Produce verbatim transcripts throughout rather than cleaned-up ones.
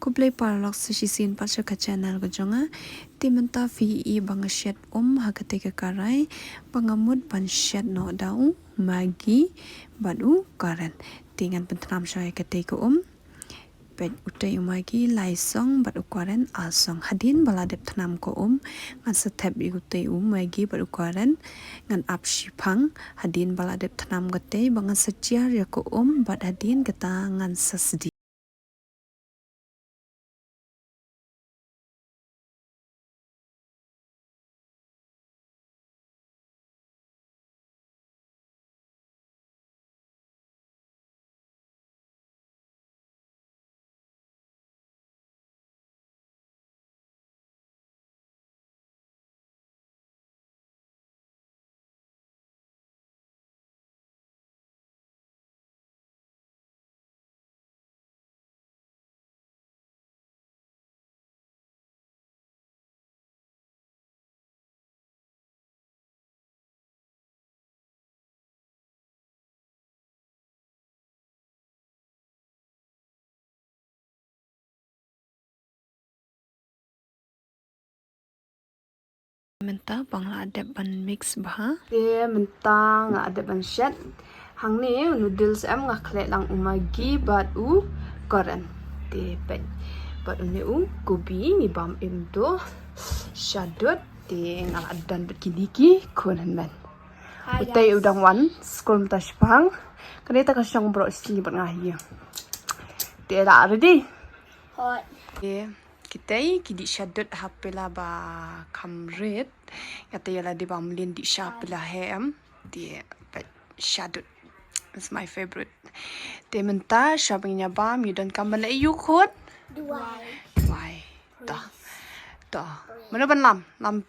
Khublei paralok sa shisien pat sha ka channel ka jong nga. Te mynta phi i ba nga shet um ha katei ka karai ba nga mut ban shet noh da u Maggi bad u Knorr. Te ngan pynthnam shuwa ïa katei ka um. Peit, utei u Maggi lai song bad u Knorr ar song. Hadien ba la dep thnam ka um, ngan sa thep ïa utei u Maggi bad u Knorr, ngan ap shiphang. Hadien ba la dep thnam katei ba ngan sa jar ïa ka um bad hadien kata ngan sa sdieh. Mynta ba nga la dep ban mix bha. Te mynta nga la dep ban shet. Hangne u noodles em nga khleh lang u Maggi bad u Knorr. Te peit. Bad une u gobi ngi bam im to. Shadut. Te nga la dep ban bad kine ki khun hynmen. Hi, utei guys. U dang wan skul mynta shipang. Kane ta ka shong baroh shi ngi bad nga hi. Te la ready. Hot. Te kitei ki dih shadut ha pela ba kham rit. Ïa te ïa la dei ba mlien dih sha pela he em. Te peit shadut. It's my favorite. Te mynta sha ba ngin ïa bam ngi donkam ban leh aïu khun? Duwai. Duwai. To. To. Mano ban lam? Lam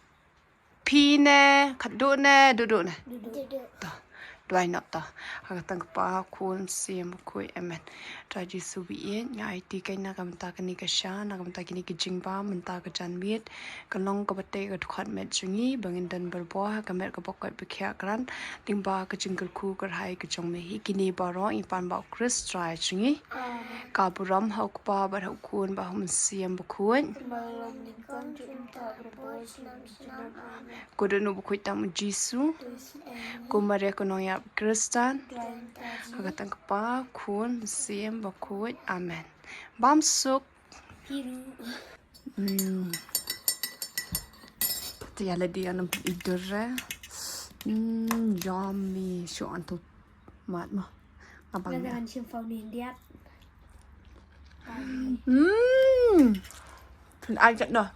phi ne, khatduh ne, duhduh ne. Duhduh. To. Duwai noh to. Ha ka kyrteng Kpa, Khun, Mynsiem Bakhuid. Amen. Trai Jisu ba ïeit, nga aiti kein na ka bynta kane ka sha, na ka bynta kine ki jingbam, mynta ka janmiet. Kan long kaba teh ka dkhot met jong ngi ba ngin don barabor ha ka met kaba koit ba khiah krat lyngba ka jingkyrkhu kyrhai ka jong me. Ïa kine baroh ngi pan bad U Khrist Trai jong ngi. Amen. Ka burom ha U Kpa bad ha U Khun bad ha U Mynsiem Bakhuid. Kaba long nyngkong, to ngin ïa ka bor snem snem. Amen. Ko dohnud bakhuid tam U Jisu. Ko Maria ka nongïarap Khristan. Ha ka kyrteng Kpa, Khun, Mynsiem Bakhuid. Amen. Bam suk. Hi ruh. Hmm. Te ïa lade ïa ngan pyni dur re. Hmm, yummy. Shu an tu mat mo. Abang. Nga ïa. Kan shim phone ni diat. Hmm. Pynai kat noh.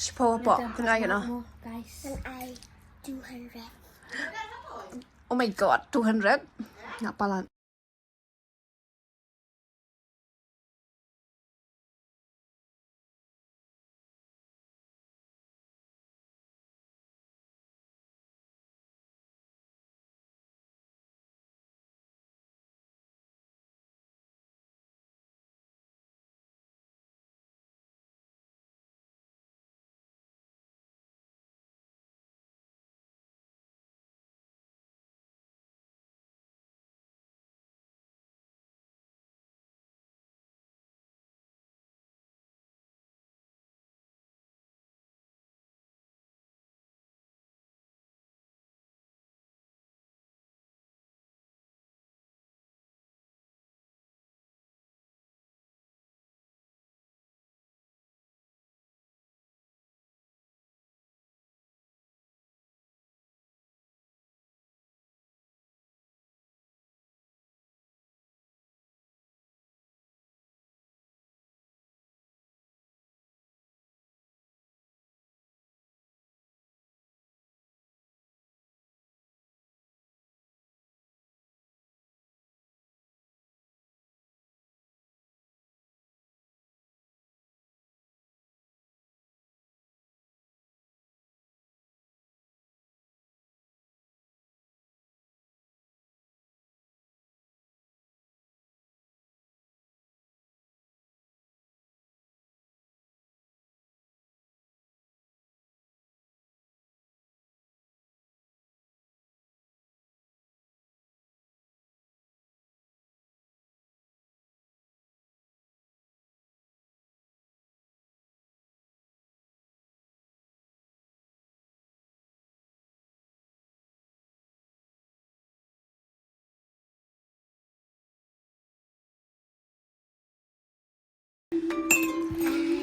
Shiphew hapoh. Pynai kat noh. Guys. Pynai two hundred. Oh my God, two hundred. Nga palat.